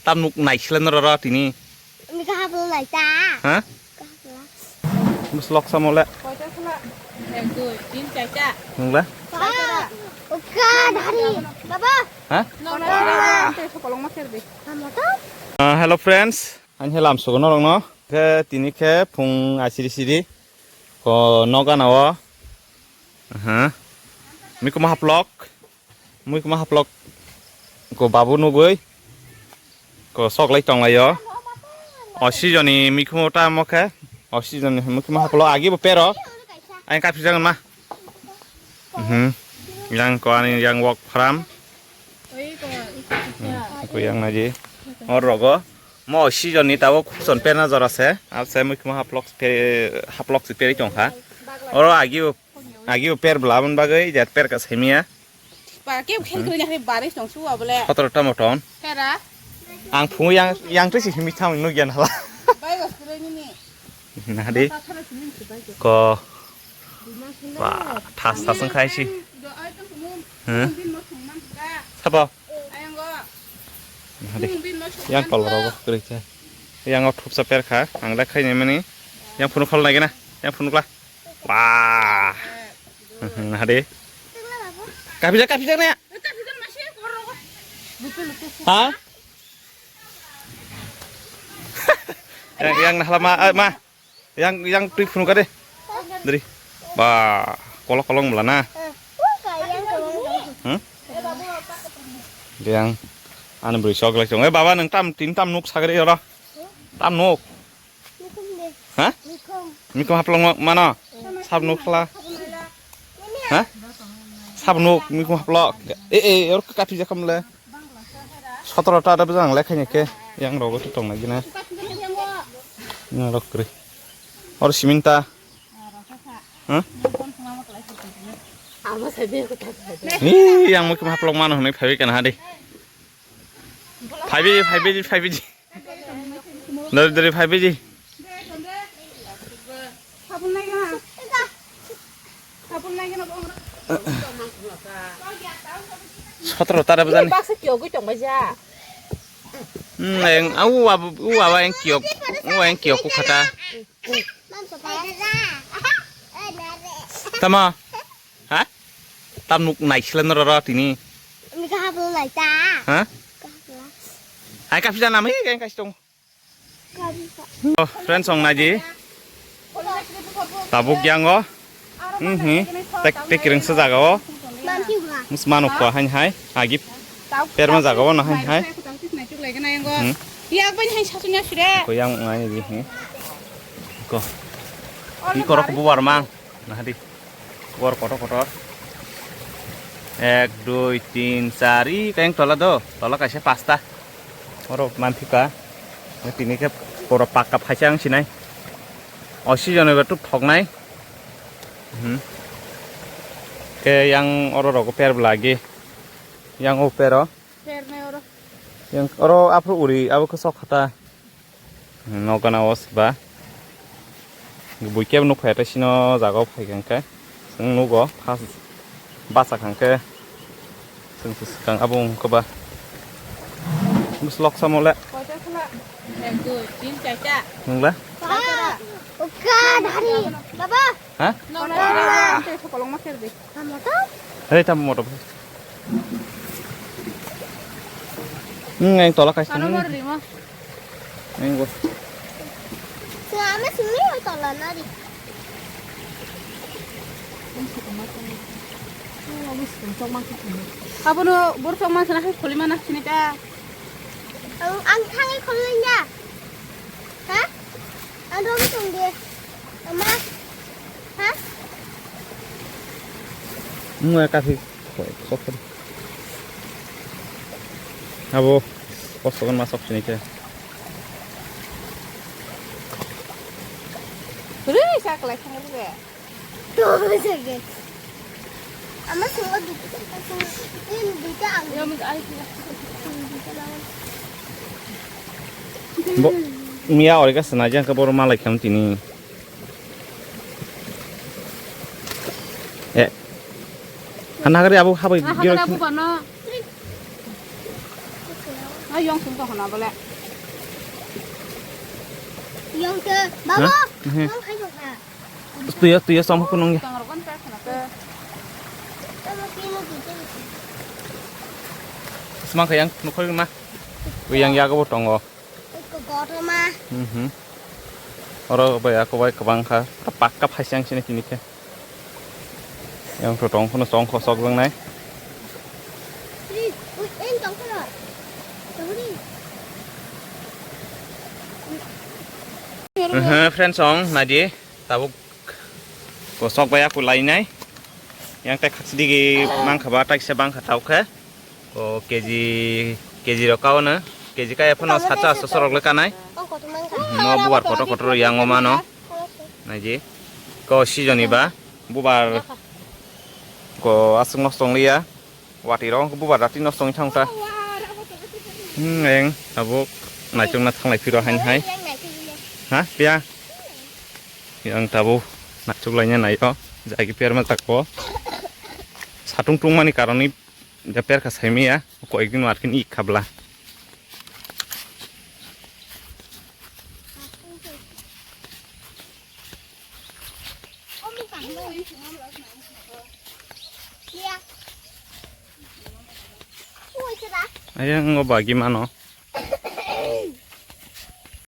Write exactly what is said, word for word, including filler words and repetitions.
Tam nuk nai sila no roro tini. Ini kahap lo lai ta. Ha? Kahap lo. Bus lok samo le. Koita khula? Ek, dui, tin, charta. Nung le? Wah. Oka, dari. Baba. Ha? No, no, no, no, no, no, no, no, no, no. Ah, hello friends. Ang he lam sugo norok no. Khe tini khe phung asiri siri. Ko nogana o. Aha. Mikuma haplok. Mikuma haplok. Ko babu nugui. Ko sok lai tong lai o. O season ni mikuma ta mo khe. O season ni mikuma haplok agi bo pero. Ang kaphi jagan ma. Mhm. Yang ko ani yang wok farm. Oi, ko, iko, iko. Hmm, ko yang naji. Or rogo. Mo season ni tabo khukson perna jora se. Ap se mui khuma haplok pe-, haplok se peri tong kha. Oro agi bo, agi bo per bla mon bagwi jat per ka semia. Ba ke khel kri nyakri baris tong su abole. Sotoro ta moton. Kera. Ang phung yang, yang twi si himi thang nugyan hala. Bai bas kri ni ni. Nadi. Ko. Wah, thas thas wngkha si. Huh? Sabo. Nadi. Yang kolor rogo kwrwi khe. Yang o thupsa perkha. Ang le khaini mani. Yang phunuk khol nai gana. Yang phunuk la. Wah. Nadi. Kapijak, kapijak na. Ha? Yang, yang nahla ma, eh, ma. Yang, yang twi phunuk ka de. Dri. Ba, kolok kolok mla na. Hmm? Yang ani bwrwi sok lai chong. Eh, baba, nang tam, tin tam nuk sagri oro. Tam nuk. Ha? Mikum haplok mano. Sab nuk khla. Ha? Sab nuk mikum haplok. Eh, eh, oro kapi jakam le. Sotoro ta da bwjang le khaini khe yang rogo tu tong nai gina. Yang rok kri. Or siminta. Huh? Ih, yang mui kema haplok mano hwnwi phaiwi kana hadi. Phaiwi, phaiwi, phaiwi. Dari, dari phaiwi. Sotoro tara bwjani. Baksa kiyogwi tongbaija. Hmm, yang, ah, u aba, u aba yang kiyok, u yang kiyok ku khata. Tama? Ha? Tam nuk nai sila no roro tini. Ini kahap lo lai ta. Ha? Kahap lo. Hai kapsi jana mi kain kasi tong. Oh, friends, ong naji. Tabuk yang o. Mhm. Tek, tek ring sa jaga o. Mus manu ko hain hai. Agi perma jaga o na hain hai. Hmm. Yak bai hai sasunya sire. Ko yang ngai ji. Hmm. Ko. Ni korok bubar mang. Nah di. Bor kotor kotor. Ek, dui, tin, char, i kayang tola do. Tola kaisa pasta. Oro manthika. Tini khe pura pakka phaisa ang sinai. O season eba tuk thoknai. Hmm. Ke yang oro rogo per blagi. Yang o pero. Yang oro aphru uri abo khe sok khata. Nokgana o siba. Bui kebo nuk phai tei sino jaga o phai kha hwnkhe. Chwng nugo first basa kha hwnkhe. Chwng se swkang abo wngkha ba. Bwswk lok samo le. Koita khwla? Ek, dui, tin, charta. Nwng le? Ba, ukha, dhari. Baba. Ha? Nokna sira tei sokolong ma kher di. Hei, tamo motor. Hmm, yang tolak kasih. Ano mar rima? Yang gua. Selama sini ya tolak nari. Abono bor sok ma sana khai kholi mana sini ta. Ang, ang thangai kholi ya. Ha? Ang dong tong de. Ama. Ha? Nung ya kasi. Sok. Abo. Kosok kan masuk sini ke. Beri saya kelai sama juga. Tuh, saya. Ama semua duit. Ini duitnya ambil. Ya, minta air. Bo, Mia ori ka sana jang ka bor malai kham tini. Eh. Hana gari abu habai. Ah, giro hana abu khin- bano. Ah, Yong sung to hona bole. Yong ke, babo. Hah? Mhm. Yong khai jok na. Tuya, tuya, som ko nung ya. Tang rogon pe khana ke. Tamo kino di. Semang kayang nukoi ma. Uyang ya ko tongo. Ko kotor ma. Mhm. Oro bai ako bai kwbang kha. Pakka phaisang sini kini khe. Yang to tong kono song khosok jang nai. Friend song nadi tabuk kosok bai aku lainai. Yang tak khasi digi mang khaba tak se bang kha tau khe. O K G, K G rok kao na. K G kaya phano sacha asto sorok le kanai. Mo bubar kotor kotor yang o mano. Naiji. Ko season ni ba bubar ko aswk nosto wng liya. Wati rok bubar rati nosto wng thang ta. Hmm, eng tabuk naichuk na thanglai phiro hain hai. Ha, pia. Yang tabuk naichuk laina naio. Jagi piar ma tak po. Satung tung mani karoni. Ja perkha saimaya, koyekdin market ni khabla. Ayang o bagi mano.